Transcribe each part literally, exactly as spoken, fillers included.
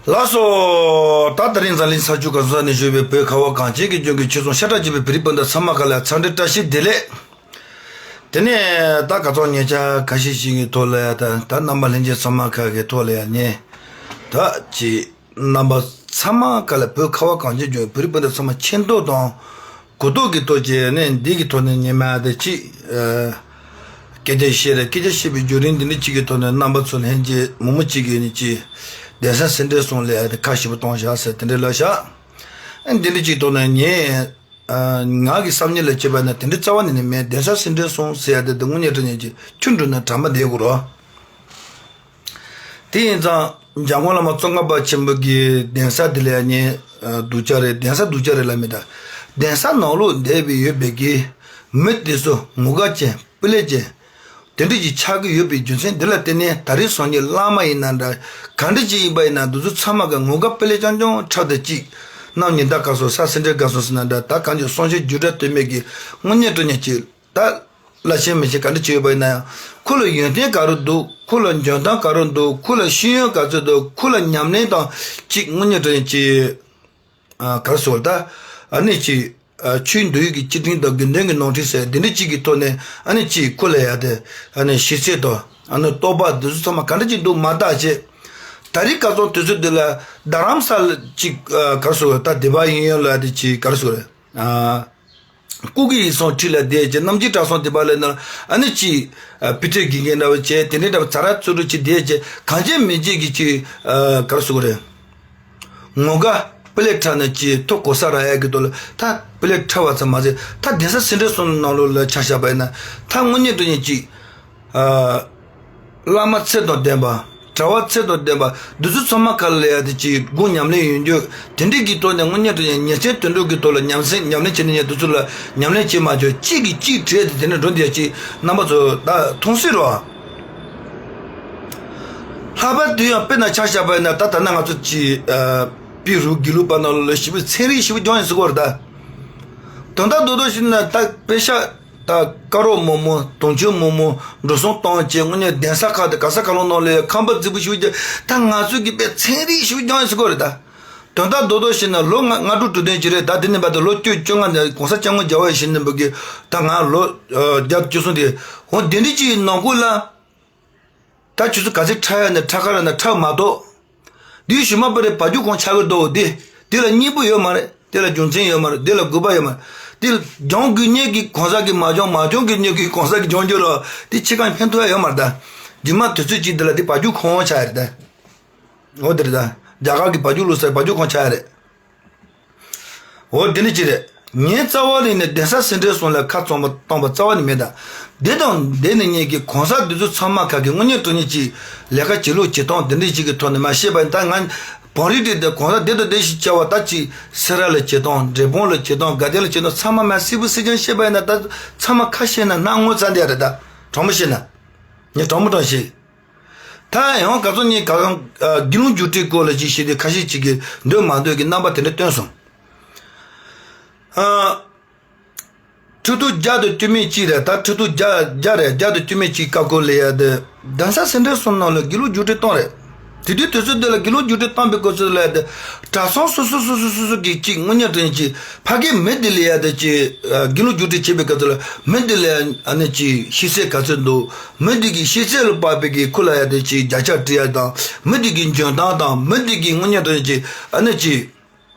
ལགས་སོ། ད་དེ་རིང་འཛམ་གླིང་ས་ཕྱོགས་ག་ས་ནས་བཞུགས་པའི་བོད་ཁ་བ་གངས་ཅན་གྱི་ལྗོངས་ཀྱི་ཆོས་ཚོགས་ཤ་ཁྲག་གཅིག་པའི་བོད་རིགས་སྤུན་ཟླ་ཚང་མ་ག་ལ་འཚམས་འདྲི་བཀྲ་ཤིས་བདེ་ལེགས། དེ་ནས་ད་ག་ཚོད་ཉེ་ཆར་ཁ་ཤས་ཤིག་གི་ཐོག་ལ་ཡ་ད་ད་རྣམ་པ་ལྷན་རྒྱས་ཚང་མ་ཁ་གི་ཐོག་ལ་ཡ་ཉེ་ད་ཅི་རྣམ་པ་ཚང་མ་ག་ལ་བོད་ཁ་བ་གངས་ཅན་ལྗོངས་བོད་རིགས་སྤུན་ཟླ་ཚང་མ་མཁྱེན་རྟོགས་དང་གོ་རྟོགས་ཀྱི་ཐོག་ཅི་ནས་འདི་གི་ཐོག་ནས་ཉེ་མ་དེ་ཅི། སྐད་ཆ་བཤད་རེད། སྐད་ཆ་བཤད་པའི་བརྒྱུད་རིམ་འདི་འདྲ་གཅིག་གི་ཐོག་ནས་རྣམ་པ་ཚོ་ལྷན་རྒྱས་མོག་མོག་གཅིག་གིས་ནི་གཅིག་གདན་ས་སེ་འབྲས་སོང་ལས་ཡ་དེ་ཁ་ཞེ་པོ་གཏོང་བཞག་ཟེར་དེ་འདྲ་ལབ་བཞག་འདི་འདྲ་གཅིག་ཐོག་ནས་ངས་ང་གི་བསམ་ཉིད་ལ་བྱས་པ་ན་དེ་འདྲ་རྩ་བ་ནས་ནི་མེད། གདན་ས་སེ་འབྲས་སོང་ཟེར་ཡ་དེ་དེ་དངོས་གནས་དྲང་གནས་ཀྱི་ཁྱོད་འགྲོ་ན་དྲ་མ་བསྡད་དགོས་རོགས། དེ་ཡིན་ཙང་འཇམ་མགོན་བླ་མ་ཙོང་ཁ་པ་ཆེན་པོ་གི་གདན་ས་དེ་ལ་ཡ་ངས་སྡུག་ཅག་རེད། གདན་ས་སྡུག་ཅག་རེད་ལབ་མི་ད། གདན་ས་ནང་ལོགས་བསྡད་པའི་ཡོད་པའི་གི་མི་དེ་ཚོ་ངོ་དགའ་ཅན་སྤུ་ལེགས་ཅན་དེ་འདྲ་ཅིག་ཆགས་ཀྱི་ཡོད་པའི་རྒྱུ་མཚན་འདི་ལ་བརྟེན་ནས་ད་རེས་སང་ཉིན་བླ་མ་ཡིན་ན་འདྲ་ག་འདྲ་ཅིག་ཡིན་པ་ཡིན་ན་འདི་ཚོ་ཚང་མ་གི་ངོ་དགའ་སྤུ་ལེགས་རྐྱང་རྐྱང་འཁྲབ་དེ་གཅིག་གནམ་ཉི་ཟླ་དཀར་སོང་ས་སེ་འབྲས་དགའ་སོང་ཟེར་ན་འདྲ་ད་གང་ཅི་གསུང་བཤད་བརྒྱུད་སྒྲ་སྟོན་མེད་ཀྱི་དངོས་གནས་དྲང་གནས་ཅིག་ད་བླ་ཆེན་མི་ཆེན་ག་འདྲ་ཅིག་ཡོད་པ་ཡིན་ན་ཡང་ཁོ་ལ་ཡོན་ཏན་ག་རེ་འདུག་ཁོ་ལ་འཇོན་ཐང་ག་རེ་འདུག་ཁོ་ལ་ཤེས་ཡོན་ག་ཚོད་འདུག་ཁོ་ལ་ཉམས་ལེན་དང་གཅིག་དངོས་གནས་དྲང་གཅིག་ག་རེ་ཟེར་ད་ཨ་ནི་གཅིག་ཆོས་འདུལ་ཡུལ་གྱི་སྤྱི་ཕྲིན་དང་དགེ་འདུན་གྱི་ནོར་འཁྲུལ་ཟེར་འདི་འདྲ་གཅིག་གི་ཐོག་ནས་ཨ་ནི་གཅིག་ཁོ་ལ་ཡ་དེ་ཨ་ནི་ཤེས་ཚད་དང་ཨ་ནི་རྟོགས་པ་འདི་ཚོ་ཚང་མ་ག་འདྲ་ཅིག་འདུག་མ་བརྟག་བྱས། ད་རེས་ག་ཚོད་དུས་ཚོད་འདི་ལ་རྡ་རམ་ས་ལ་གཅིག་ག་རེ་ཟེར་ད་སྡེ་པ་ཡིན་ཡོད་ལ་དེ་གཅིག་ག་རེ་ཟེར་ཨ། སྐུ་གི་ཡིག་ཚང་ཁྲི་ལ་བསྡད་ཅེས་རྣམ་རྒྱལ་གྲྭ་ཚང་དེ་པ་ལས་ན་ཨ་ནི་ཅི། པི་ཏྲའི་དགེ་རྒན་འདྲ་བ་བྱས་དེ་འདྲའི་འདྲ་བ་ཛ་ར་ཚུ་རུ་ཅི་བསྡད་ཅེས་གང་ཅི་མི་བྱེད་ཀྱི་ཅི། ག་རེ་ཟེར་དགོས་རེད། ངོ་དགའ་སྤུ་ལེགས་འཁྲབ་ན་ཅི་ཐོ་གོ་ས་ར་ཡ་གི་དོ་ལ་ད་སྤུ་ལེགས་འཁྲབ་པ་ཙམ་མ་ཟད་ད་གདན་ས་སེ་འབྲས་སོང་ནང་ལོགས་ལ་ཆ་བཞག་པ་ཡིན་ན་ད་དངོས་གནས་དྲང་གནས་ཅི། བླ་མ་ཚེ་དང་ལྡན་པ། གྲྭ་བ་ཚེ་དང་ལྡན་པ། འདི་ཚོ་ཚང་མ་ག་ལ་ཡ་དེ་ཅིག་སྒོ་ཉམས་ལེན་ཡོད་རྒྱུ་དེ་འདྲའི་གི་ཐོག་ནས་དངོས་གནས་དྲང་གནས་ཉིན་མཚན་དུད་འགྲོ་གི་ཐོག་ལ་ཉམས་སེམས་ཉམས་ལེན་བྱེད་ནས་ཉན་འདི་ཚོ་ལ་ཉམས་ལེན་བྱེད་མ་བྱོས་གཅིག་གིས་གཅིག་བྲེལ་ཏེ་དེ་འདྲ་འགྲོ་འདི་ཡ་གཅིག་རྣམ་པ་ཚོ་ད་མཐོང་སྲིད་རོགས། ལྷག་པར་དུ་ཡང་དཔེར་ན་ཆ་བཞག་པ་ཡིན་ན་ད་ད་ནང་ང་ཚོ་ཅིག་པི་རུ་དགེ་ལུགས་པ་ནང་ལ་ཞིབ་པའི་ཚན་རིག་ཞིབ་པ་སྦྱོང་ཡིན་ཟེར་གོ་རེད་ད། དོན་དག་རྡོག་རྡོག་ཞིག་ན་ད་དཔེ་ཤ། ད་དཀར་རོ་མོ་མོ་དུང་ཆོས་མོ་མོ་འགྲོ་སོང་གཏོང་བྱས་དངོས་གནས་གདན་ས་ཁག་དང་ག་ས་ག་ལོ་ནང་ལས་ཁང་པ་རྫིག་པོ་ཞིག་བརྒྱབ་ད་ང་ཚོ་གི་དཔེ་ཚན་རིག་ཞིག་སྦྱང་ཡིན་ཟེར་གོ་རེད་ད། དོན་དག་རྡོག་རྡོག་ཞིག་ན་ལོ་ལྔ་ལྔ་དྲུག་དྲུག་བདུན་ཅིག་རེད་ད་དེ་ནས་བར་དུ་ལོ་བཅུ་བཅོ་ལྔ་ནས་གོང་ས་སྐྱབས་མགོན་རྒྱལ་བ་ཡིད་བཞིན་ནོར་བུ་གི་ད་ང་ལོ་བརྒྱ་བཅུ་གསུམ་དེ་འོ་དེ་འདྲ་ཅིག་ནང་ཁུལ་ལ། ད་ཁྱོད་ཚོ་ག་ཚོད་ཁྲག་ཡ་ནས་ཁྲག་ཁ་ར་ན་ཁྲག་མ་གཏོགས། འདིའི་ཞུ་མ་པ་རེད་བ་རྒྱུ་གོང་ཆག་གི་འདུག་འདི། འདི་ལ་སྙིང་པོ་ཡོད་མ་རེད། འདི་ལ་རྒྱུ་མཚན་ཡོད་མ་རེད། འདི་ལ་དགོས་པ་ཡོད་མ་རེད། འདི་ལ་སྦྱོང་དགོས་ཉེས་ཀྱི་གོང་ས་གི་མ་སྦྱོང་མ་སྦྱོང་གི་ཉེས་ཀྱི་གོང་ས་གི་སྦྱོང་རྒྱུ་རོ། འདི་ཕྱི་གང་ཕན་ཐོགས་ཡ་ཡོད་མ་རེད་ད། རྗེས་མ་དུས་ཚོད་ཅིག་འདི་ལ་འདི་བ་རྒྱུ་གོང་ཆག་ཡ་རེད་ད། འོ་དེ་རེད་ད། རྒྱ་གར་གི་བ་རྒྱུ་ལུགས་སྲོལ་བ་རྒྱུ་གོང་ཆག་ཡ་རེད། འོ་དེ་ནི་ཅི་རེད། ངའི་རྩ་བ་ནས་ནི་གདན་ས་སེ་འབྲས་སོང་ལ་ཁ་བཙུམ་པ་བཏང་པ་རྩ་བ་ནས་མེད་ད། འདི་དང་འདི་ནི་ངེད་ཀྱི་གོང་ས་འདི་ཚོ་ཚང་མ་ཁ་གི་དངོས་གནས་དྲང་གནས་ཀྱི་ལས་ཀ་བྱེད་ལུགས་བྱེད་སྟངས་འདི་འདྲ་ཞིག་གི་ཐོག་ནས་མ་ཤེས་པ་ཡིན་ད་ང་བང་རིགས་དེ་དང་གོང་ས་འདི་དང་འདི་ཞིག་བྱ་བ་ད་ཅི་སེ་ར་ལ་བྱེད་སྟངས་འབྲས་སྤུངས་ལ་བྱེད་སྟངས་དགའ་ལྡན་ལ་བྱེད་སྟངས་ཚང་མ་མ་སིལ་བུ་སིལ་ཀྱང་ཤེས་པ་ཡིན་ན་ད་ཚང་མ་ཁ་ཤེས་ན་སྣང་ངོ་ཚ་འདི་རེད་ད་དྲང་མོ་བཤད་ན་ངས་དྲང་མོ་དྲང་ཤེས། ད་ཡང་ག་ཚོད་ཉིན་ག་གང་དགེ་ལུགས་རྒྱུགས་སྤྲོད་སྐོར་ལ་ཅིག་བཤད་དུས་ཁ་ཤས་ཅིག་གིས་འདོད་མ་འདོད་ཀྱི་རྣམ་པ་དེ་འདྲ་སྟོན་སོང་། ཨ། ཁྲི་ཐོག་བརྒྱ་དང་བཅུ་མེད་གཅིག་རེད་ད་ཁྲི་ཐོག་བརྒྱ་བརྒྱ་རེད་བརྒྱ་དང་བཅུ་མེད་གཅིག་བཀའ་བསྒོ་ལས་ཡ་དེ་གདན་ས་སེ་འབྲས་གསུམ་ནང་ལ་དགེ་ལུགས་རྒྱུགས་སྤྲོད་བཏང་རེད། དེ་དུས་དུས་ཚོད་འདི་ལ་དགེ་ལུགས་རྒྱུགས་སྤྲོད་བཏང་པའི་སྐབས་སུ་ལ་ཡ་དེ་གྲྭ་ཚང་སོ་སོ་སོ་སོ་སོ་སོ་གི་གཅིག་དངོས་གནས་དྲང་གཅིག་ཕ་གི་མི་དེ་ལས་ཡ་དེ་ཅི་དགེ་ལུགས་རྒྱུགས་སྤྲོད་བྱེད་པའི་སྐབས་སུ་ལ་མི་དེ་ལས་ཨ་ནི་ཅི་ཤེས་ཚད་ག་ཚོད་འདུག་མི་དེ་གི་ཤེས་ཚད་ལ་དཔག་པའི་གི་ཁོ་ལ་ཡ་དེ་ཅི་བརྒྱ་ཆ་སྤྲད་ཡ་དང་མི་དེ་གི་འཇོན་ཐང་དང་མི་དེ་གི་དངོས་གནས་དྲང་གཅིག་ཨ་ནི་ཅི་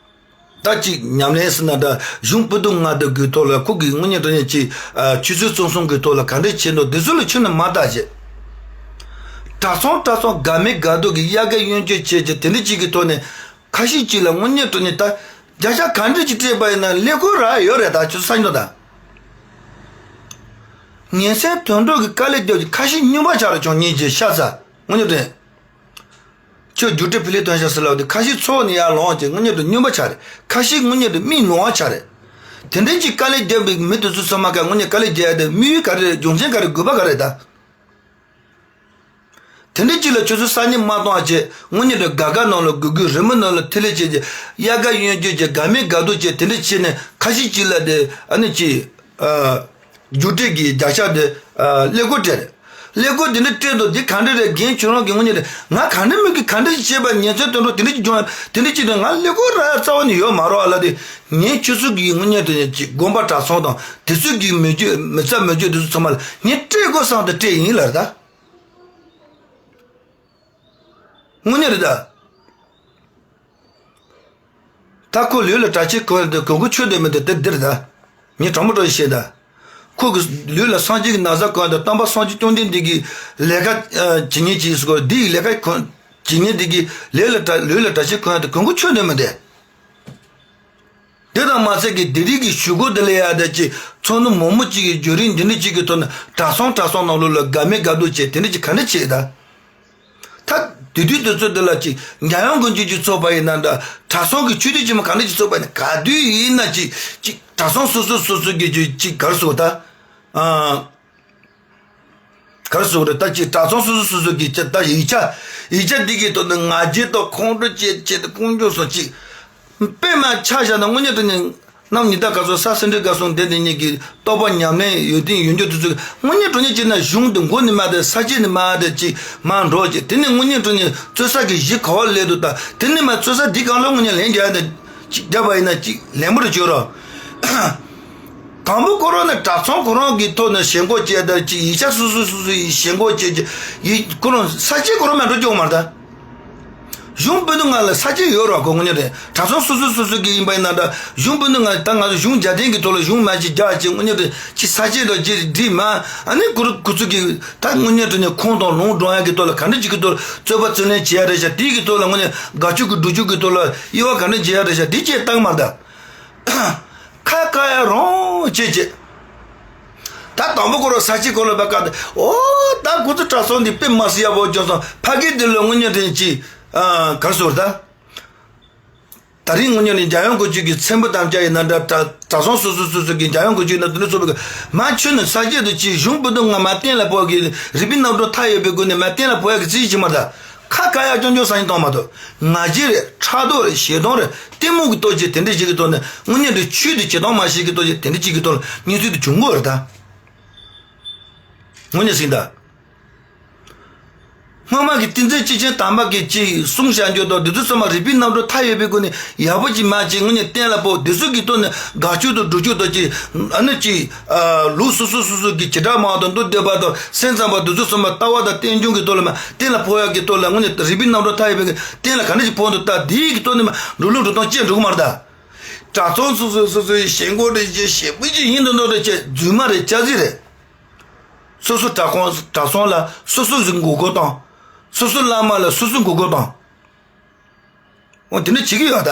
ད་ཅི་ཉམས་ལེན་ཟེར་ན་འདྲ་གཞུང་སྤུ་སྡོམ་ལྔ་དེ་གི་ཐོག་ལ་ཁོ་གི་དངོས་གནས་དྲང་གཅིག་ཆོས་ཚུལ་གཙང་སྲུང་གི་ཐོག་ལ་ག་འདྲས་བྱེད་འདུག་དེ་ཚོ་ལ་ཁྱོན་ནས་མ་བལྟ་བྱེད། གྲྭ་ཚང་གྲྭ་ཚང་དགའ་མི་དགའ་སྡུག་གི་དབྱར་ཁ་གཡོན་སྐྱོད་བྱེད་ཀྱི་དེ་འདྲ་ཅིག་གི་ཐོག་ནས་ཁ་ཤས་ཅིག་ལ་དངོས་གནས་དྲང་གཅིག་ད། བརྒྱ་ཆ་ག་འདྲ་ཅིག་སྤྲད་པ་ཡིན་ན་ཀླད་ཀོར་རག་ཡོད་རེད་ད་ཁྱོད་ཚོ་ས་ཉོ་ད། ཉིན་མཚན་དུད་འགྲོ་གི་དཀའ་ལས་རྒྱབ་ཀྱི་ཁ་ཤས་སྨྱོན་པ་ཆགས་རེད་ཆུང་ཉིན་གྱི་ཤ་ཚ་དངོས་གནས་དྲང་། ཁྱོད་རྒྱུགས་སྤྲོད་ཕི་ལེ་ཐོན་ཤག་ཟེར་ལབ་དུས་ཁ་ཤས་ཚོགས་ནས་ཡར་ལངས་ཀྱི་དངོས་གནས་དྲང་སྨྱོན་པ་ཆགས་རེད། ཁ་ཤས་དངོས་གནས་དྲང་མིག་ལོང་བ་ཆགས་རེད། དེ་འདྲའི་ཅིག་དཀའ་ལས་རྒྱབ་པའི་མི་དེ་ཚོ་ཚང་མ་ག་དངོས་གནས་དཀའ་ལས་རྒྱག་ཡ་དེ་དམིགས་ཡུལ་ག་རེ་རེད་རྒྱུ་མཚན་ག་རེ་དགོས་པ་ག་རེ་རེད་ད། དེ་འདྲའི་ཅིག་ལ་ཁྱོད་ཚོ་སང་ཉིན་མ་གཏོང་བ་བྱས་དངོས་གནས་དྲང་དགའ་དགའ་ནང་ལ་སྒུག་སྒུག་རི་མོ་ནང་ལ་ཐིག་ལེ་བྱས་ཀྱི་དབྱར་ཁ་གཡོན་སྐྱོད་ཀྱི་དགའ་མི་དགའ་སྡུག་བྱས་དེ་འདྲ་བྱས་ནས་ཁ་ཤས་ཅིག་ལ་དེ་ཨ་ནི་ཅིག་རྒྱུགས་སྤྲོད་ཀྱི་བརྒྱ་ཆ་དེ་ཀླད་ཀོར་སྤྲད་རེད། ཀླད་ཀོར་དེ་འདྲ་སྤྲད་འདུག་འདི་ག་འདྲ་རེད། རྒན་ཁྱོད་རང་གི་དངོས་གནས་རེད། ང་ག་འདྲ་མི་གི་ག་འདྲ་ཞིག་བྱས་པ་ཉེན་ཚན་དོན་འགྲོ་དེ་འདྲ་ཅིག་བྱུང་། དེ་འདྲ་ཅིག་དང་ང་ཀླད་ཀོར་ར་རྩ་བ་ནས་ཡོད་མ་རེད་བ་ལ། དེ་ངས་ཁྱོད་ཚོ་གི་དངོས་གནས་དེ་ཅིག་དགོན་པ་གྲྭ་ཚང་དང་དེ་ཚོ་གི་མི་རྒྱུ་མི་ཚ་མི་རྒྱུ་དེ་ཚོ་ཚང་མ་ལ་ངས་སྤྲད་དགོས་བསམ་དུ་སྤྲད་ཡིན་ལ་རེད་ད། དངོས་གནས་རེད་ད། ད་ཁོ་ལུས་ལ་གྲྭ་ཆས་གོན་ཡ་དེ་གོན་གོ་ཆོད་དོན་མི་འདུག་དེ་འདིར་ད། ངས་དྲང་པོ་དྲང་པོ་བཤད་ད། ཁོ་གི་ལུས་ལ་སངས་རྒྱས་ཀྱི་ན་བཟའ་གོན་ཡ་དེ་སྟོན་པ་སངས་རྒྱས་བཅོམ་ལྡན་འདས་ཀྱི་ལས་ཀ་ཨ་བྱེད་ཉེན་གྱིས་སུ་གོ་འདི་ཡི་ལས་ཀ་གོན་བྱེད་ཉེན་འདི་གི་ལས་ལ་གྲྭ་ལུས་ལ་གྲྭ་ཆས་གོན་ཡ་དེ་གོན་གོ་ཆོད་དོན་མི་འདུག་དེ་དང་མ་ཟད་ཀྱི་དེ་རིང་གི་ཞུ་སྒོ་འདི་ལ་ཡ་དེ་ཅིག་ཚོགས་མི་མང་པོ་ཅིག་གིས་བརྒྱུད་རིམ་འདི་འདྲ་ཅིག་གི་ཐོག་ནས་གྲྭ་ཚང་གྲྭ་ཚང་ནང་ལོགས་ལ་དགའ་མོས་དགའ་སྤྲོ་བྱས་དེ་འདྲ་ཅིག་ག་འདྲ་བྱས་ད། ད་དེ་དུས་དེ་ཚོ་འདི་ལ་ཅིག་འཇམ་དབྱངས་དགོན་ཆོས་ཀྱི་ཚོགས་པ་ཡིན་ན་འདྲ། གྲྭ་ཚང་གི་ཆོས་སྡེ་ཆེན་མོ་ག་འདྲ་ཅིག་ཚོགས་པ་ཡིན་ན་ག་དུས་ཡིན་ན་ཅིག་ཅིག་གྲྭ་ཚང་སོ་སོ་སོ་སོ་གི་ཅིག་ཅིག་ག་རེ་ཟེར་ད། ཨ། ག་རེ་ཟེར་རེད་ད། ཅིག་གྲྭ་ཚང་སོ་སོ་སོ་སོ་གི་ཅིག་ད་ཡིག་ཆ་ཡིག་ཆ་འདི་གི་ཐོག་ནས་ང་རྒྱལ་དང་ཁོང་ཁྲོ་བཅས་བཅས་ཏེ་ཀུན་སྤྱོད་སོགས་ཅིག་དཔེ་མ་ཆ་བཞག་ན་དངོས་གནས་དྲང་གནས་གནམ་ཉི་ཟླ་ག་ཚོད་ས་སེ་འབྲས་དགའ་གསུམ་སྡེ་འདི་གཉིས་ཀྱི་རྟོགས་པ་ཉམས་ལེན་ཡོད་དུས་ཡོད་འགྱུར་དུ་ཚུད། དངོས་གནས་དྲང་གནས་བྱས་ན་གཞུང་འདི་མགོ་ནས་མར་དེ་ས་བཅད་ནས་མར་དེ་ཅིག་མར་འགྲོ་ཅིག་དེ་ནས་དངོས་གནས་དྲང་གནས་རྩོད་ས་གི་གཞི་ག་བ་སླེབས་འདུག་ད་དེ་ནས་མར་རྩོད་ས་འདི་གང་ལ་དངོས་གནས་ལན་རྒྱག་ཡ་དེ་ཅིག་རྒྱབ་པ་ཡིན་ན་ཅིག་ལན་པོ་རེ་བྱོས་རོགས། དང་པོ་ཁོ་རང་ནས་གྲྭ་ཚང་ཁོ་རང་གི་ཐོག་ནས་ཞེན་ཁོག་བྱས་ད་ཅིག་ཡིག་ཆ་སོ་སོ་སོ་སོ་ཡི་ཞེན་ཁོག་བྱས་ཀྱི་ཡིག་ཁོ་རང་ས་བཅད་ཁོ་རང་མ་འགྲོ་ཀྱོག་མ་རེད་ད། གཞུང་བོད་དུ་ང་ལ་ས་བཅད་ཡོད་རོགས་གོ་དངོས་གནས་རེད། གྲྭ་ཚང་སོ་སོ་སོ་སོ་གི་ཡིན་པ་ཡིན་ན་འདྲ། གཞུང་བོད་དུ་ང་ད་ང་ཚོ་གཞུང་རྒྱ་བསྟན་གྱི་ཐོག་ལ་གཞུང་མ་ཅིག་རྒྱག་ཅིག་དངོས་གནས་རེད། ཅིག་ས་བཅད་དང་ཅིག་བྲིས་མ་ཨ་ནི་ཁུ་རུ་ཁུ་ཚུ་གི་ད་དངོས་གནས་རེད་ནས་ཁོང་དང་ལུང་འགྲོ་ཡ་གི་ཐོག་ལ་ག་འདྲ་ཅིག་གི་ཐོག་ལ་རྩོད་པ་རྩོད་ལེན་བྱེད་ཡ་རེད་ཤག་དེའི་གི་ཐོག་ལ་དངོས་གནས་དགག་ཆོས་ཀྱི་སྒྲུབ་ཆོས་ཀྱི་ཐོག་ལ་དབྱེ་བ་ག་འདྲ་འབྱེད་ཡ་རེད་ཤག་དེ་ཅིག་བཏང་མ་ད། ཁ་བཀག་ཡ་རང་བྱེད་ཅེས། ད་དང་པོ་ཁོ་རང་ས་བཅད་ཁོ་ལ་བ་བཀག་སྟེ་ཨོ་ད་ཁོ་ཚོ་གྲྭ་ཚང་འདི་དཔེ་མ་སྲིད་ཡག་པོ་བྱུང་སོང་། ཕ་གི་འདི་ལ་དངོས་གནས་དྲན་ཅིག་ཨ་གར་སོར་ད། ད་རིང་དངོས་གནས་ནི་འཇམ་དབྱངས་སྐུ་ཆོས་ཀྱི་མཚན་པོ་དམ་བཅའ་ཡིན་ན་འདྲ། གྲྭ་གྲྭ་ཚང་སོ་སོ་སོ་སོ་གི་འཇམ་དབྱངས་སྐུ་ཆོས་ན་དུ་ནི་ཚོ་བའི་མ་ཆོས་ནི་ས་བཅད་དུ་ཅིག་གཞུང་བུ་དུ་ང་མ་བསྟན་ལ་ཕོག་གི་རིག་པའི་རྣམ་གྲངས་མཐའ་ཡས་པའི་སྒོ་ནས་མ་བསྟན་ལ་ཕོག་ཡག་གི་རྩིས་ཅིག་མ་ད། ཁ་བཀག་ཡག་སྐྱོན་སྐྱོན་ས་ཡིན་གཏོང་མ་ཐུབ། ང་རྒྱལ་རེད། ཕྲག་དོག་རེད། ཞེ་སྡང་རེད། གཏི་མུག་གི་སྟོབས་ཀྱིས་དེ་འདྲ་ཞིག་གི་ཐོག་ནས་དངོས་གནས་དུ་ཆོས་དེ་བྱེད་སྟངས་མ་ཤེས་ཀྱི་སྟོབས་ཀྱིས་དེ་འདྲ་ཅིག་གི་ཐོག་ལ་གནས་ཚུལ་དེ་བྱུང་དགོས་རེད་ད། དངོས་གནས་ཟིན་ད། སྔོན་མ་གི་ཏིང་འཛིན་སྤྱི་ཆིངས་དམ་པ་གི་ཅིག་གསུང་བྱ་འགྱུར་དང་འདི་ཚོ་ཚང་མ་རིག་པའི་རྣམ་གྲངས་མཐའ་ཡས་པའི་སྒོ་ནས་ཡག་པོ་ཅིག་མ་ཅིག་དངོས་གནས་གཏན་ལ་ཕོག་འདི་ཚོ་གི་ཐོག་ནས་དགག་ཆོས་དང་སྒྲུབ་ཆོས་དང་ཅིག་ཨ་ནི་ཅིག་ལུགས་སོ་སོ་སོ་སོ་གི་བྱེ་བྲག་མ་དང་མདོ་སྡེ་པ་དང་སེམས་ཙམ་པ་འདི་ཚོ་ཚང་མ་ལྟ་བ་དང་རྟེན་འབྱུང་གི་ཐོག་ལ་མ་གཏན་ལ་ཕོག་ཡག་གི་ཐོག་ལ་དངོས་གནས་རིག་པའི་རྣམ་གྲངས་མཐའ་ཡས་པའི་གཏན་ལ་ག་འདྲ་ཅིག་ཕོག་འདུག་ད་འདིའི་གི་ཐོག་ནས་མ་འགྲོ་ལུགས་འགྲོ་སྟངས་ཅི་འགྲོ་གི་མ་རེད་ད། གྲྭ་ཚང་སོ་སོ་སོ་སོའི་ཞེན་ཁོག་རེད་ཅེས་ཞེ་པོ་ཅིག་ཡིན་འདུག་འདུག་རེད་ཅེས་རྫུན་མ་རེད། སྐྱག་རྫུན་རེད། སོ་སོ་གྲྭ་ཁོང་གྲྭ་ཚང་ལ་སོ་སོ་ཟིག་མགོ་སྐོར་བཏང་། སོ་སོ་བླ་མ་ལ་སོ་སོ་མགོ་སྐོར་བཏང་། འོ་དེ་འདྲ་བྱེད་ཀྱི་ཡོད་ད།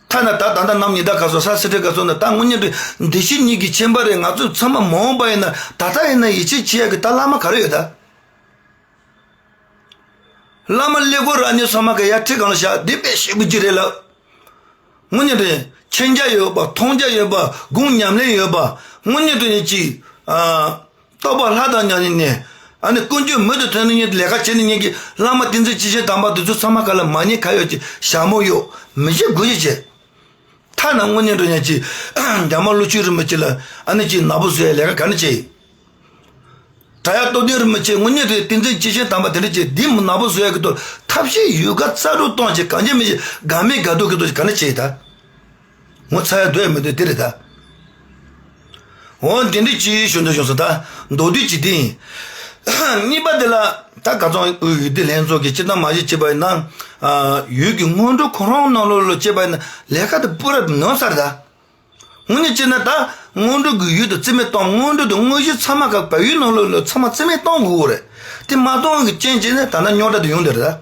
ཐ་ན་ད་ད་ལྟ་ནམ་ཉི་ཟླ་ག་སོ་ས་སི་ཏྲི་ག་སོ་ན་ད་དངོས་གནས་དུ་འདི་ཕྱི་གཉིས་ཀྱི་ཁྱད་པར་རེད། ང་ཚོ་ཚང་མ་མ་འོངས་པ་ཡིན་ན་ད་ལྟ་ཡིན་ན་ཡིད་ཆེས་བྱེད་ཡ་གི་ད་བླ་མ་ག་རེ་ཡོད་ད། བླ་མ་ཀླད་ཀོར་ར་ནི་ཚང་མ་ག་ཡར་ཁྲི་གང་ལ་བཞག་འདི་དཔེ་ཞེ་པོ་ཅིག་རེད་ལ། དངོས་གནས་དྲང་མཁྱེན་རྒྱ་ཡོད་པ། མཐོང་རྒྱ་ཡོད་པ། སྒོམ་ཉམས་ལེན་ཡོད་པ། དངོས་གནས་དྲང་གནས་ཀྱི་ཨ་རྟོགས་པ་ལྷ་དང་མཉམ་ནས་ཨ་ནི་ཀུན་སྤྱོད་མུ་མཐུད་ཐོན་ནས་ལས་ཀ་བྱེད་ནས་ཉན་གྱི་བླ་མ་བསྟན་འཛིན་སྐྱེས་ཆེན་དམ་པ་དེ་ཚོ་ཚང་མ་ག་ལ་མ་ཉེས་ཁ་ཡོད་ཀྱི་ཞྭ་མོ་གཡོག་མི་བྱེད་དགོས་ཀྱི་བྱེད། ཐ་ན་དངོས་གནས་དྲང་གནས་ཀྱི་རྒྱ་དམར་ཀླུ་ཆུ་རིན་པོ་ཆེ་ལ་ཨ་ནི་ཀྱི་ནག་པོ་བཟོ་ཡ་ལས་ཀ་ག་ནས་བྱེད། དྲ་ཡག་སྟོབས་ལྡན་རིན་པོ་ཆེ་དངོས་གནས་རེད། བསྟན་འཛིན་སྐྱེས་ཆེན་དམ་པ་དེ་འདྲ་ཅིག་འདི་མི་ནག་པོ་བཟོ་ཡ་གི་ཐོག་ཐབས་ཤེས་ཡོད་དཀའ་རྩལ་སྤྲུགས་གཏོང་བྱེད་གང་བྱེད་མི་བྱེད་དགའ་མེད་དགའ་སྡུག་གི་ཐོག་ག་ནས་བྱེད་ད། ངོ་ཚ་ཡ་འདོད་ཡ་མི་འདོད་དེ་རེད་ད། འོ་འདི་འདྲ་ཅིག་ཞུ་འདོད་བྱུང་སོང་ད། མདོར་བསྡུས་ཅིག་འདི་ཡིན། གཉིས་པ་འདི་ལ་ད་ག་ཚོད་འོས་ཡུལ་སྡེ་ལྷན་ཚོགས་ཀྱི་སྤྱི་བཏང་མ་གཞི་བྱས་པ་ཡིན་ན། ཡུལ་གྱི་སྔོན་འགྲོ་ཁོ་རང་ནང་ལོགས་ལ་བྱས་པ་ཡིན་ན་ལས་ཀ་དེ་སྤུ་ར་ནོར་ས་རེད་ད། དངོས་གནས་བྱས་ན་ད་སྔོན་འགྲོ་གི་ཡུལ་དུ་རྩིས་མེད་གཏོང་། སྔོན་འགྲོ་དང་དངོས་གཞི་ཚང་མ་ག་བལ་ཡུལ་ནང་ལོགས་ལ་ཚང་མ་རྩིས་མེད་གཏོང་དགོས་རེད། དེ་མ་གཏོང་གི་རྐྱེན་བྱས་ནས་ད་ལྟ་རྙོག་དྲ་དེ་ཡོང་བསྡད་རེད་ད།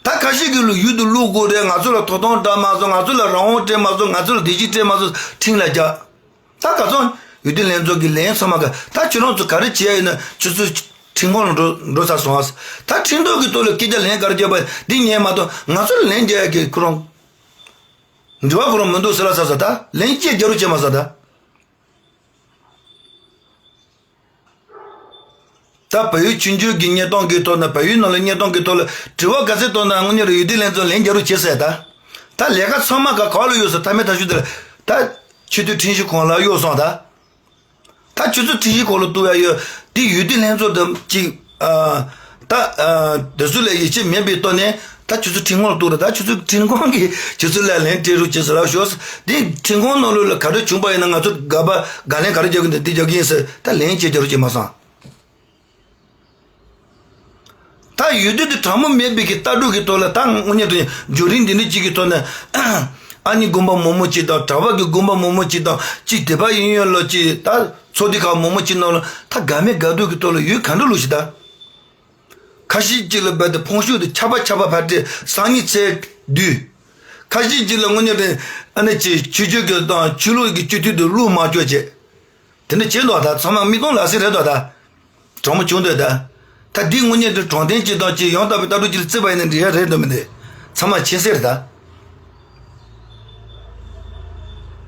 ད་ཁ་ཤས་ཀྱི་ལུགས་ཡུལ་དུ་བླུག་དགོས་རེད། ང་ཚོ་ལ་ཐོབ་ཐང་སྤྲད་མ་སོང་། ང་ཚོ་ལ་རང་དབང་སྤྲད་མ་སོང་། ང་ཚོ་ལ་བདེ་སྐྱིད་སྤྲད་མ་སོང་། ཁྲིམས་ལ་རྒྱག་ད་ག་ཚོད་ཡུལ་དུ་ལྷན་ཚོགས་ཀྱི་ལན་ཚང་མ་ག་ད་ཁྱོད་རང་ཚོ་ག་རེ་བྱེད་ཡ་ཡིན་ན་ཁྱོད་ཚོ་ཁྲིམས་ཁང་ལ་འགྲོ་འགྲོ་ཚར་སོང་ཨ། ད་ཁྲིམས་ཐོག་གི་ཐོག་ལ་སྐད་ཆ་ལན་ག་རེ་བརྒྱབ་པ་འདི་ཉན་མ་གཏོགས་ང་ཚོ་ལ་ལན་རྒྱག་ཡ་གི་ཁོ་རང་། འབྲེལ་བ་ཁོ་རང་མི་འདུག་ཟེར་ལ་ཟེར་ཟེར་ད་ལན་གཅིག་རྒྱག་རོགས་བྱེད་མ་ཟེར་ད། ད་བལ་ཡུལ་ཆུང་ཆུང་གི་གནས་སྟངས་ཀྱི་ཐོག་ན་བལ་ཡུལ་ནང་ལ་གནས་སྟངས་ཀྱི་ཐོག་ལ་དྲི་བ་ག་ཚད་བཏང་ན་དངོས་གནས་རེད་ཡུལ་དེ་ལན་ཚོ་ལན་རྒྱག་རོགས་བྱེད་ཟེར་ད། ད་ལས་ཀ་ཚང་མ་ག་ག་ལ་གཡུགས་སོང་། མཐའ་མའི་མཐའ་གཞུག་དེ་ལ་ད་ཆེས་མཐོའི་ཁྲིམས་ཞིབ་ཁང་ལ་གཡུགས་སོང་ད། ད་ཁྱོད་ཚོ་ཁྲིམས་ཞིབ་ཁང་ལ་གཏུག་ཡ་ཡོད། དེ་ཡུལ་དེ་ལྷན་ཚོགས་དང་གཅིག་ཨ། ད་ཨ། དེ་ཚོ་ལ་ཡིད་ཆེས་མེད་པའི་ཐོག་ནས་ད་ཁྱོད་ཚོ་ཁྲིམས་ཁང་ལ་གཏུག་ར། ད་ཁྱོད་ཚོ་ཁྲིམས་ཁང་གིས་ཁྱོད་ཚོ་ལ་ལན་སྤྲད་རོགས་བྱེད་ཟེར་ལབ་ཤོག། དེ་ཁྲིམས་ཁང་ནང་ལོགས་ལ་ག་རེ་བྱུང་པ་ཡིན་ན་ང་ཚོ་དགག་པ་དགག་ལན་ག་རེ་རྒྱག་གི་འདུག་དེ་རྒྱག་གི་ཡིན་ཟེར། ད་ལན་བྱེད་རྒྱག་རོགས་བྱེད་མ་སོང་། ད་ཡུལ་དུས་དུ་གྲངས་མང་མེད་པའི་གི་ལྟ་གྲུབ་ཀྱི་ཐོག་ལ་ད་དངོས་གནས་དུ་བརྒྱུད་རིམ་འདི་འདྲ་གཅིག་གི་ཐོག་ནས་ཨ་ནི་དགོན་པ་མང་པོ་གཅིག་དང་གྲྭ་པ་གི་དགོན་པ་མང་པོ་གཅིག་དང་གཅིག་དད་པ་ཡིན་ཡོད་ལོ་གཅིག་ད་ཚོགས་སྡེ་ཁག་མང་པོ་གཅིག་ནང་ལ་ད་དགའ་མེད་དགའ་སྡུག་གི་ཐོག་ལ་ཡུལ་ག་འདྲ་ལུགས་ཤིག་ད། ཁ་ཤས་གཅིག་ལ་རྦད་དེ་ཕུང་ཤུགས་དེ་ཆར་པ་ཆར་པ་ཕར་སྤྲད་སང་ཉིན་ཚེས་བདུན། ཁ་ཤས་གཅིག་ལ་དངོས་གནས་དུ་ཨ་ནི་ཆོས་ཆོས་བརྒྱུད་ཀྱི་དང་ཆོས་ལུགས་ཀྱི་སྤྱི་འཐུས་དེ་བློ་མ་བཅོས་བྱས། དེ་འདྲ་བྱེད་འདུག་ད། ཚང་མ་མིག་མཐོང་ལག་ཟིན་རེད་འདུག་ད། གྲོགས་མོ་བྱུང་འདོད་ད། ད་འདི་དངོས་གནས་དུ་དྲང་བདེན་གཅིག་དང་གཅིག་ཡང་དག་པའི་ལྟ་གྲུབ་གཅིག་ལ་བརྩི་བ་ཡིན་ན་འགྲིག་ཡ་རེད་འདུག་མི་འདུག་ཚང་མ་མཁྱེན་གསལ་རེད་ད།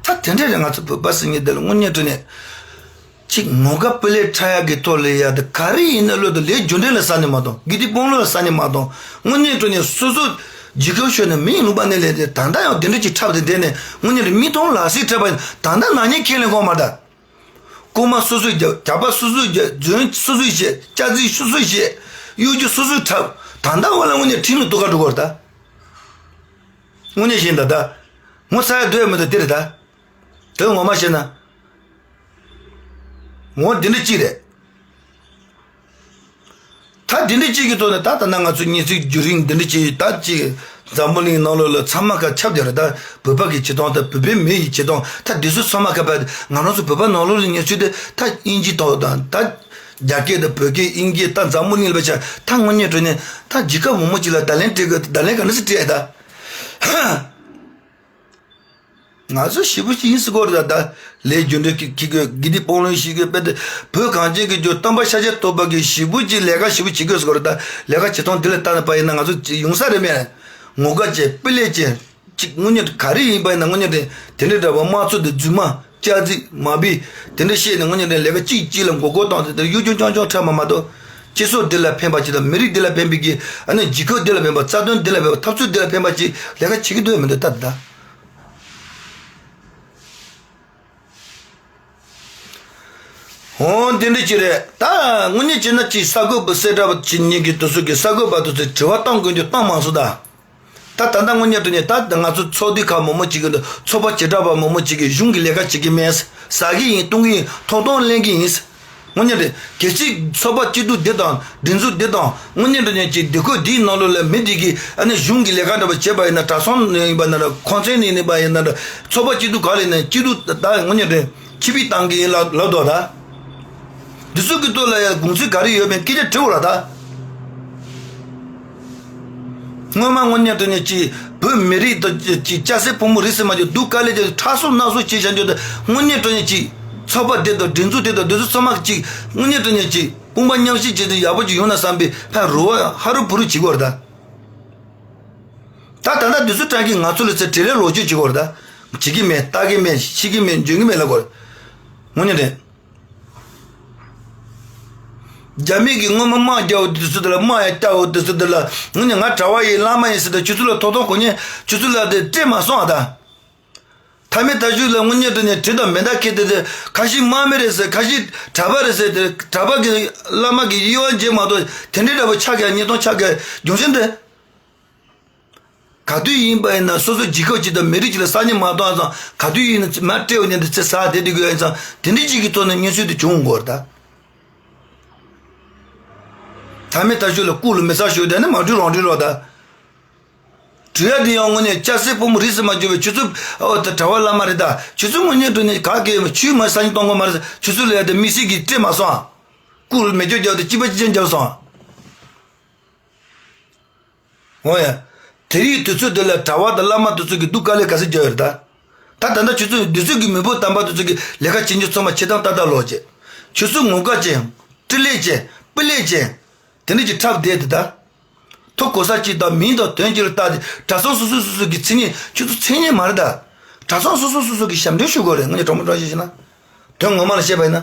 ད་དེ་འདྲ་རེད། ང་ཚོ་བོད་པ་ཟེར་མཁན་འདི་ལ་དངོས་གནས་དྲང་གནས་གཅིག་ངོ་དགའ་སྤུ་ལས་འཁྲབ་ཡག་གི་ཐོག་ལ་ཡ་ད་ག་རེ་ཡིན་ན་བློ་དང་ལས་རྒྱུ་འབྲས་ལ་ཟ་ནས་མ་གཏོང་། དགེ་སྡིག་དཔུང་ལོ་ལ་ཟ་ནས་མ་གཏོང་། དངོས་གནས་དྲང་གནས་སོ་སོ་ཇི་སྐབས་ཤོར་ནས་མི་ཡིན་ལུང་པ་ནས་ལས་དེ་ད་ལྟ་ཡང་དེ་འདྲ་ཅིག་འཁྲབ་དེ་བསྡད་ནས་དངོས་གནས་དྲང་མིག་མཐོང་ལག་ཟིན་འཁྲབ་པ་ཡིན། ད་ལྟ་ནག་ཉེས་ཁས་ལེན་གོ་མ་ད། རྐུན་མ་སོ་སོས་རྒྱབ། ཇག་པ་སོ་སོས་རྒྱབ། རྫུན་སོ་སོས་བཤད། སྐྱག་རྫུན་སོ་སོས་བཤད། གཡོ་སྒྱུ་སོ་སོས་འཁྲབ། ད་ལྟ་བ་ལ་དངོས་གནས་ཁྲིམས་ལ་གཏུག་ག་འགྲོ་གི་རེད་ད། དངོས་གནས་བཤད་ན་ད། ངོ་ཚ་ཡ་སྡོད་ཡ་མི་འདུག་དེ་རེད་ད། དོན་ངོ་མ་བཤད་ན། ངོ་འདི་འདྲ་གཅིག་རེད། ད་འདི་འདྲ་གཅིག་གི་ཐོག་ནས་ད་ད་ན་ང་ཚོ་གཉིས་ཚིག་བརྒྱུད་རིམ་འདི་འདྲ་གཅིག་ད་གཅིག་འཛམ་བུ་གླིང་ནང་ལོགས་ལ་ཚང་མ་ཁ་ཁྱབ་བསྡད་རེད་ད། བོད་པ་གི་བྱེད་སྟངས་དང་བོད་པའི་མི་ཡི་བྱེད་སྟངས་ད་འདི་ཚོ་ཚང་མ་ཁ་པ་ང་རང་ཚོ་བོད་པ་ནང་ལོགས་ལ་གནས་ཚུལ་དེ་ད་དབྱིན་ཇི་ཐོག་དང་ད་རྒྱ་སྐད་དང་བོད་སྐད་དབྱིན་སྐད་ད་འཛམ་བུ་གླིང་ལ་བྱ་ད་དངོས་གནས་དྲང་གནས་ད་ཇི་ཁ་མོ་མོ་གཅིག་ལ་བརྡ་ལན་སྤྲད་དགོས། བརྡ་ལན་ག་འདྲ་ཞིག་སྤྲད་ད། ང་ཚོ་ཞེ་པོ་ཅིག་ཡིན་སྲིད་ཀྱི་རེད་ད། ལས་རྒྱུ་འབྲས་ཀྱི་ཀྱི་དགེ་སྡིག་སྤོང་ལུང་ཞིག་གི་དཔེ་དེ་བོད་གངས་ཅན་གྱི་ལྗོངས་སྟོན་པ་ཤཱཀྱ་ཐུབ་པ་གི་ཞེ་པོ་ཅིག་ལས་ཀ་ཞེ་པོ་བྱེད་དགོས་སྲིད་ཀྱི་རེད་ད། ལས་ཀ་བྱེད་སྟངས་འདི་ལ་ལྟ་ན་པ་ཡིན་ན་ང་ཚོ་ཡོང་ས་རེད་མེད། ངོ་དགའ་བྱེད་སྤུ་ལེགས་བྱེད། ཅིག་དངོས་གནས་ག་རེ་ཡིན་པ་ཡིན་ན་དངོས་གནས་དེ་དེ་འདྲའི་འདྲ་བ་དམངས་གཙོ་དེ་རྫུན་མ་སྐྱག་རྫུན་མ་བི་དེ་འདྲ་བཤད་ནས་དངོས་གནས་དེ་ལས་ཀ་གཅིག་གཅིག་ལ་མགོ་སྐོར་བཏང་དེ་དེར་གཡོ་སྒྱུ་རྐྱང་རྐྱང་འཁྲབ་མ་མ་གཏོགས་སྤྱི་ཚོགས་འདི་ལ་ཕན་པ་ཅིག་དང་མི་རིགས་འདི་ལ་ཕན་པའི་གི་ཨ་ནི་རྒྱལ་ཁབ་འདི་ལ་ཕན་པ་རྩ་དོན་འདི་ལ་ཕན་པ་འཐབ་རྩོད་འདི་ལ་ཕན་པ་ཅིག་ལས་ཀ་བྱེད་ཀྱི་འདུག་མི་འདུག་ལྟ་དེ་ད། འོ་འདི་འདྲ་ཅིག་རེད་ད། དངོས་གནས་བྱས་ན་ཅིག་གསར་འགོད་པ་གསལ་བསྒྲགས་པ་ཅིག་ཉིད་ཀྱི་དུས་ཚོད་ཀྱི་གསར་འགོད་པ་དུས་ཚོད་དྲི་བ་གཏོང་དགོས་རྒྱུ་གཏོང་མ་སོང་ད། ད་ད་ལྟ་དངོས་གནས་དྲང་གནས་ད་ང་ཚོ་ཚོགས་སྡེ་ཁག་མང་པོ་ཅིག་གི་ཚོགས་པ་བྱེ་བྲག་པ་མང་པོ་ཅིག་གིས་གཞུང་གི་ལས་ཀ་བྱེད་ཀྱི་མེད། ཟ་གི་ཡིན་གཏོང་གི་ཡིན་ཐོབ་ཐང་ལེན་གི་ཡིན། དངོས་གནས་རེད། གལ་སྲིད་ཚོགས་པ་སྐྱིད་སྡུག་འདི་དང་སྒྲིག་འཛུགས་འདི་དང་དངོས་གནས་དྲང་གནས་ཀྱི་སྡེ་ཁག་འདིའི་ནང་ལོགས་ལ་མི་འདི་གིས་ཨ་ནི་གཞུང་གི་ལས་ཀ་འདྲ་པོ་བྱས་པ་ཡིན་ན་གྲྭ་ཚང་ཡིན་པ་ན་ར་ཁང་ཚན་ཡིན་པ་ཡིན་ན་ར་ཚོགས་པ་སྐྱིད་སྡུག་ག་ལ་ཡིན་ན་སྐྱིད་སྡུག་ད་དངོས་གནས་རེད་ཆིག་པའི་ཏང་གི་ཡིན་ལབ་ལབ་འདུག་ད། འདི་ཚོ་གི་ཐོག་ལ་ཡང་དགོངས་ཚུལ་ག་རེ་ཡོད་མེད་སྐད་ཆ་དྲི་འོ་ར་ད། སྔོན་མ་དངོས་གནས་དྲང་གནས་ཀྱི་བོད་མི་རིགས་དང་ཀྱི་སྐྱ་སེར་ཕོ་མོ་རིགས་སུ་མ་ཆད་སྡུག་དཀའ་ལས་ཀྱི་ཁྲག་སོ་སྣ་སོ་བྱེད་བཞག་རྒྱུ་དེ་དངོས་གནས་དྲང་གནས་ཀྱི་ཚོགས་པ་དེ་དང་སྒྲིག་འཛུགས་དེ་དང་འདི་ཚོ་ཚང་མ་ཀྱི་དངོས་གནས་དྲང་གནས་ཀྱི་དཔུང་པ་མཉམ་གཤིབ་བྱས་ཏེ་ཡག་པོ་ཅིག་ཡོང་ན་བསམ་པའི་ཕན་རུ་བ་ཧ་རུ་བུ་རུ་བྱེད་དགོས་རེད་ད། ད་ད་ལྟ་འདི་ཚོ་དྲང་གི་ང་ཚོ་ལ་ཚེ་བྲེལ་ལས་ལོག་སྤྱོད་བྱེད་དགོས་རེད་ད། བྱེད་ཀྱི་མེད་ལྟ་གི་མེད་ཤེས་ཀྱི་མེད་འཇོན་གྱི་མེད་ལབ་དགོས་རེད། དངོས་གནས་དྲང་རྒྱ་མི་གིས་སྔོན་མ་དམག་རྒྱག་འོ་དུས་ཚོད་དེ་ལ་དམག་ཡང་རྒྱག་འོ་དུས་ཚོད་དེ་ལ་དངོས་གནས་ང་གྲྭ་བ་ཡིན་བླ་མ་ཡིན་ཟེར་ཏེ་ཁྱོད་ཚོ་ལ་ཐོབ་ཐང་གོ་ཉན་ཁྱོད་ཚོ་ལ་དེ་སྤྲད་མ་སོང་ཨ་ད། མཐའ་མའི་མཐའ་གཞུག་ལ་དངོས་གནས་དྲང་གནས་དྲི་དང་མེ་མདའ་ཁྱེར་ཏེ་དེ་ཁ་ཤས་དམག་མི་རེད་ཟེར་ཁ་ཤས་གྲྭ་པ་རེད་ཟེར་ཏེ་གྲྭ་པ་གི་བླ་མ་གི་དབྱེ་བ་འབྱེད་མ་གཏོགས་དེ་འདྲའི་འདྲ་པོ་ཆགས་ཀྱང་གཉིས་སྟོང་ཆགས་ཀྱང་རྒྱུ་མཚན་དེ། ག་དུས་ཡིན་པ་ཡིན་ན་སོ་སོ་རྒྱལ་ཁབ་ཅིག་དང་མི་རིགས་ཅིག་ལ་ས་ཉིན་མ་གཏོགས་ཙང་ག་དུས་ཡིན་ན་མ་སྤྲད་འོ་ཉན་དེ་ཚེ་ས་དེ་དེ་དགོས་ཡིན་ཙང་དེ་འདྲི་ཅིག་གི་ཐོག་ནས་མངོན་ཤེས་དེ་བྱུང་དགོས་རེད་ད། མཐའ་མའི་མཐའ་གཞུག་ལ་སྐུ་ལ་མི་ཚ་ཞུ་དེ་ནི་མ་འགྲུལ་རང་འགྲུལ་རོགས་ད། དྲི་ཡ་དེ་ཡང་དངོས་གནས་སྐྱ་སེར་ཕོ་མོ་རིས་སུ་མ་གྱུར་པའི་ཁྱོད་ཚོ་ཨོ་ད་གྲྭ་བ་བླ་མ་རེད་ད་ཁྱོད་ཚོ་དངོས་གནས་དྲང་གནས་ག་གེ་ཆུས་མ་ས་ཉིན་གཏོང་དགོས་མ་རེད་ཁྱོད་ཚོ་ལ་ཡ་དེ་དམིགས་བསལ་གྱི་སྤྲད་མ་སོང་ཨ། སྐུ་ལ་མེ་སྒྱོགས་བརྒྱབ་དེ་གཅིག་པ་གཅིག་རྐྱང་བརྒྱབ་སོང་ཨ། འོ་ཡ། དེ་རིང་དུས་ཚོད་འདི་ལ་གྲྭ་བ་དང་བླ་མ་དེ་ཚོ་གི་སྡུག་དཀའ་ལས་ག་ཚོད་རྒྱག་ཡོད་རེད་ད། ད་ད་ལྟ་ཁྱོད་ཚོས་འདི་ཚོད་ཀྱི་མི་བུ་དམ་པ་དེ་ཚོ་གི་ལས་ཀ་བྱེད་རྒྱུ་ཚང་མ་བྱེད་སྟངས་ཏག་ཏག་ལོག་བྱས། ཁྱོད་ཚོ་ངོ་དགའ་ཅན། སྤྲིན་ལས་ཅན། སྤུ་ལས་ཅན། དེ་འདྲ་ཅིག་འཁྲབ་བསྡད་དེ་ད། ཐོ་གོ་ས་གཅིག་དང་མིང་དང་དོན་གཅིག་ལ་བལྟ་སྟེ་གྲྭ་ཚང་སོ་སོ་སོ་སོ་གི་མཚན་སྙན་ཁྱོད་ཚོ་མཚན་སྙན་མ་རེད་ད། གྲྭ་ཚང་སོ་སོ་སོ་སོ་གི་ཞབས་འདྲེན་ཞུ་དགོས་རེད་ངས་གྲོགས་མོ་གྲོགས་ཤིག་བྱས་ན། དོན་ངོ་མ་ལ་བཤད་པ་ཡིན་ན།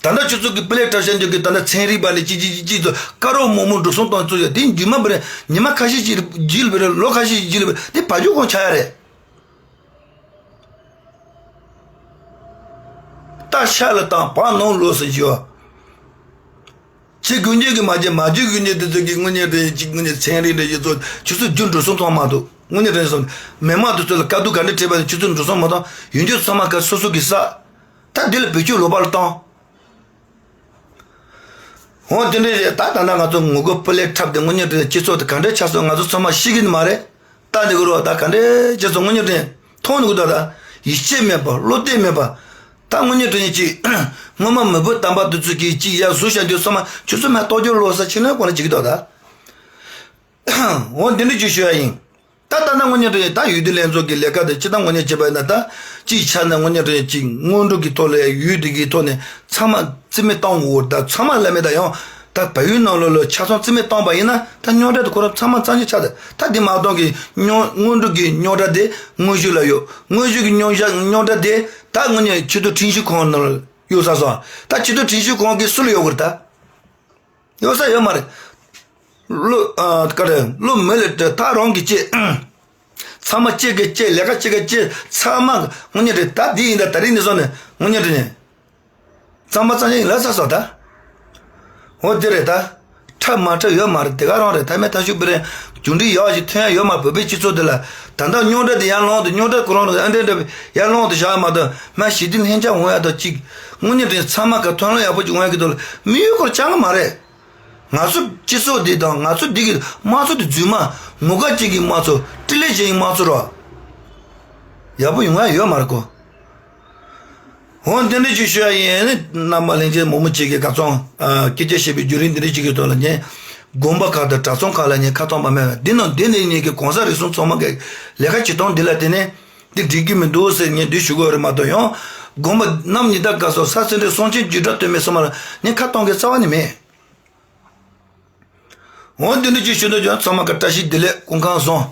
ད་ལྟ་ཁྱོད་ཚོ་གི་སྤུ་ལས་གྲྭ་ཤག་འཇོག་གི་ད་ལྟ་ཚན་རིག་པ་ལས་ཅི་ཅི་ཅི་ཅི་ཚོ་དཀར་རོགས་མོག་མོག་འགྲོ་སོང་གཏོང་ཚོ་ཡ་དེ་རྒྱུ་མ་པ་རེད་ཉི་མ་ཁ་ཤས་ཅིག་རྒྱུ་ལ་པ་རེད་ལོ་ཁ་ཤས་ཅིག་རྒྱུ་ལ་པ་རེད་དེ་བ་རྒྱུ་གོང་ཆག་ཡ་རེད། རྟ་ཤ་ལ་བཏང་བག་ནང་ལོག་ཟེར་གྱི་ཡོད། བྱེད་དགོས་མཁན་གྱི་མ་བྱེད་མ་བྱེད་དགོས་མཁན་དེ་ཚོ་གི་དངོས་གནས་དྲང་གནས་ཅིག་དངོས་གནས་ཚན་རིག་འདྲ་ཡོད་ཚོ་ཁྱོད་ཚོ་རྒྱུ་འགྲོ་སོང་མཐོང་མ་འདུག་དངོས་གནས་དྲང་གནས་སོང་མི་མང་དེ་ཚོ་ལ་དཀའ་སྡུག་ག་འདྲ་འཕྲད་པ་ནི་ཁྱོད་ཚོ་འགྲོ་སོང་མ་མཐོང་ཡོང་རྒྱུ་ཚང་མ་ག་སོ་སོ་གི་ས། ད་འདི་ལ་བེད་སྤྱོད་ལོག་པ་ལ་བཏང་། འོ་དེ་འདྲ་རེད། ད་ད་ལྟ་ང་ཚོ་ངུ་དགོད་སྤུ་ལས་འཁྲབ་སྟེ་དངོས་གནས་དྲང་གནས་སྤྱི་ཚོགས་དེ་ག་འདྲ་ཆགས་སོང་ང་ཚོ་ཚང་མ་ཤེས་ཀྱི་ནི་མ་རེད། ལྟ་འདི་གི་རོ་ད་ག་འདྲ་བྱས་སོང་དངོས་གནས་དྲང་གནས་མཐོང་ནི་གི་འདུག་ད་ཡིད་ཆེས་མེད་པ་བློ་གཏད་མེད་པ། ད་དངོས་གནས་དྲང་གནས་ཅིག་སྔོན་མ་མི་བུ་དམ་པ་དེ་ཚོ་གིས་ཅིག་ཡར་བཟོ་བྱ་རྒྱུ་ཚང་མ་ཁྱོད་ཚོ་མ་གཏོར་རྒྱུ་ལོག་ས་ཕྱི་ལོགས་གོང་ལ་བྱེད་ཀྱི་འདུག་ད། འོ་འདི་འདྲ་ཅིག་ཞུ་ཡ་ཡིན། ད་ད་ལྟ་དངོས་གནས་དྲང་གནས་ད་ཡུལ་དུས་ལྷན་ཚོགས་ཀྱི་ལས་ཀ་དེ་སྤྱི་བཏང་དངོས་གནས་བྱས་པ་ཡིན་ན་ད་ཅིའི་ཆ་ནས་དངོས་གནས་དྲང་གནས་ཅིག་སྔོན་འགྲོ་གི་ཐོག་ལ་ཡུལ་དེ་གི་ཐོག་ནས་ཚང་མ་རྩིས་མེད་བཏང་དགོས་ད་ཚང་མ་ལ་མེད་ད་ཡང་ད་བལ་ཡུལ་ནང་ལོགས་ལ་ཆ་ཚང་རྩིས་མེད་བཏང་པ་ཡིན་ན་ད་རྙོག་དྲ་དེ་ཁོ་རང་ཚང་མ་རྩ་འགེངས་ཆགས་ད་ད་དེ་མ་གཏོགས་ཀྱི་རྙོག་སྔོན་འགྲོ་གི་རྙོག་དྲ་དེ་དངོས་གཞི་ལ་ཡོད། དངོས་གཞི་གི་རྙོག་དྲ་རྙོག་དྲ་དེ་ད་དངོས་གནས་ཆེས་མཐོ་ཁྲིམས་ཞིབ་ཁང་ནང་ལ་ཡོད་ས་སོང་ད་ཆེས་མཐོ་ཁྲིམས་ཞིབ་ཁང་གི་སུ་ལ་ཡོད་དགོས་རེད་ད། ཡོད་ས་ཡོད་མ་རེད། བློ་ཨ་ག་རེ་བློ་མི་ལ་དྲི་ཐག་རང་གིས་བཅད། ཚང་མ་གཅིག་གིས་བཅད་ལས་ཀ་གཅིག་གིས་བཅད་ཚང་མ་དངོས་གནས་དྲང་གནས་ད་འདི་ཡིན་ད་ད་རིང་ནས་བཟུང་ནས་དངོས་གནས་དྲང་གནས་གཙང་མ་གཙང་རྐྱང་ཡིན་ལབ་ཚར་སོང་ད། འོ་དེ་རེད་ད། འཁྲབ་མ་འཁྲབ་ཡོད་མ་རེད་དེ་ག་རང་རེད་ཐ་མའི་ཐ་ཤུག་པི་རེད། རྒྱུ་འབྲས་ཡག་ཞིག་ཐོན་ཡ་ཡོད་མ་བོད་པའི་སྤྱི་ཚོགས་འདི་ལ་ད་ལྟ་རྙོག་དྲ་དེ་ཡར་ལངས་དུ་རྙོག་དྲ་ཁོ་རང་རེད་ཨ་འདྲ་འདྲ་ཡར་ལངས་དུ་བཞག་ཡ་མ་གཏོགས་མ་ཞི་བདེ་ལྷིང་འཇགས་འོང་ཡ་ད་ཅིག་དངོས་གནས་དྲང་གནས་ཚང་མ་ག་ཐོན་ལམ་ཡག་པོ་ཅིག་འོང་ཡ་གི་དོན་ལ་མི་ཡུལ་སྐོར་ཅང་གི་མ་རེད། ང་ཚོ་སྤྱི་ཚོགས་འདི་དང་ང་ཚོ་འདི་གི་དམངས་གཙོ་འདི་རྫུན་མ་ངོ་དགའ་ཅན་གྱི་དམངས་གཙོ་སྤྲེལ་ལད་ཅན་གྱི་དམངས་གཙོ་རོ། ཡག་པོ་ཡོང་ཡ་ཡོད་མ་རེད་གོ། འོ་འདི་འདྲ་ཅིག་ཞུ་ཡ་ཡིན། རྣམ་པ་ལྷན་རྒྱས་མོག་མོག་ཅིག་གིས་ག་ཚོད་སྐད་ཆ་བཤད་པའི་བརྒྱུད་རིམ་འདི་འདྲ་ཅིག་གི་ཐོག་ལ་ངས་དགོན་པ་ཁག་དང་གྲྭ་ཚང་ཁག་ལ་ངས་ཁ་གཏོང་པ་མེད་པ་འདི་ནང་འདི་ནས་ངེད་ཀྱི་གོང་ས་རིགས་གསུམ་ཚང་མ་གི་ལས་ཀ་བྱེད་སྟངས་འདི་ལ་བརྟེན་ནས་འདི་འགྲིག་གི་མི་འདུག་ཟེར་ངས་འདི་ཞུ་དགོས་རེད་མ་གཏོགས་ཡང་དགོན་པ་གནམ་ཉི་ཟླ་དགའ་ཚོགས་ས་སེ་འབྲས་གསུང་ཆེན་བརྒྱུད་གྲྭ་སྟོད་སྨད་ཚང་མ་ལ་ངས་ཁ་གཏོང་མཁན་རྩ་བ་ནས་མེད། འོ་འདི་འདྲ་ཅིག་ཞུ་འདོད་ཀྱང་ཚང་མ་ག་བཀྲ་ཤིས་བདེ་ལེགས་སྐུ་ཁམས་བཟང་